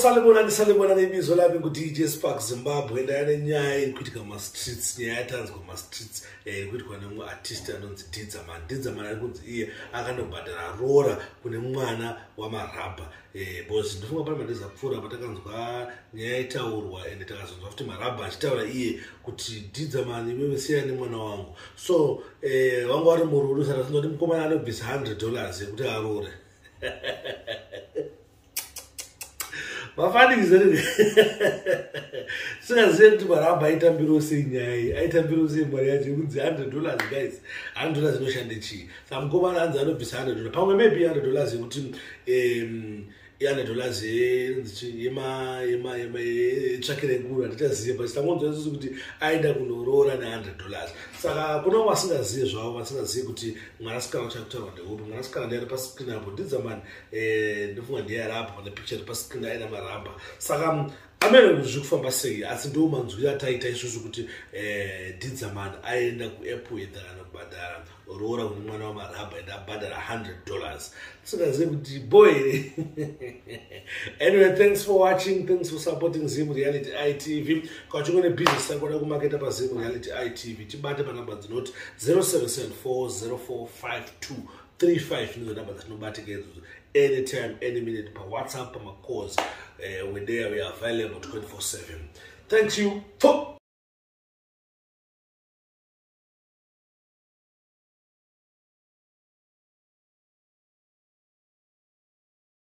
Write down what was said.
Salibonani, salibonani. Ibizo lami ngu-DJ Spark Zimbabwe. Ndaya nenyaya iri kuitika mumastreets, nyaya yatanzwa mumastreets iri kuitikwa nemumwe artist anonzi Didzaman. Didzaman ari kunzi iye akanobhadhara roora kune mwana waMarabha, because ndofunga pane madays apfuura patakanzwa nyaya itaurwa, ende takazonzwa futi Marabha achitaura iye kuti, "Didzaman, iwewe siyana nemwana wangu." So vanga vari murudo, saka tinoti mukomana anobvisa $100 yekuti aroore. Mafanikise singazive kuti Marabha aitambirawo sei nyaya iyi, aitambirawo sei mari yacho yekunzi $100. Guys, $100 inoshande chii? Saka mukomana anzi anobvisa $100, pamwe maybe $100 yekuti $100 yetsvakire nguru, handichazive, but tangonzwa isusu kuti aenda kunoroora ne$100. Saka kuna vasingazive zvavo, vasingazive kuti mwanasikana uchakutaurwa ndeupi, mwanasikana ndiari pascreen apo, Didzaman. Ndofunga ndiye ari apo pane picture pascreen aina Marabha. Saka amene zviri kufamba sei, asi ndo manzwiro ataita isusu kuti Didzaman aenda kuAirport akanobhadhara roora kune mwana waMarabha, ende abhadhara $100. Tisingazive kuti boy. Anyway, thanks for watching, thanks for supporting Zim Reality ITV. Kana uchinge nebusiness yako da kumaketa paZim Reality ITV, tibate panamba dzinoti 0774 045235. Ndizo namba dzatinobatika idzodzo, anytime, any minute, pawhatsapp, pamacalls, we're there, we are available 24/7. Thank you for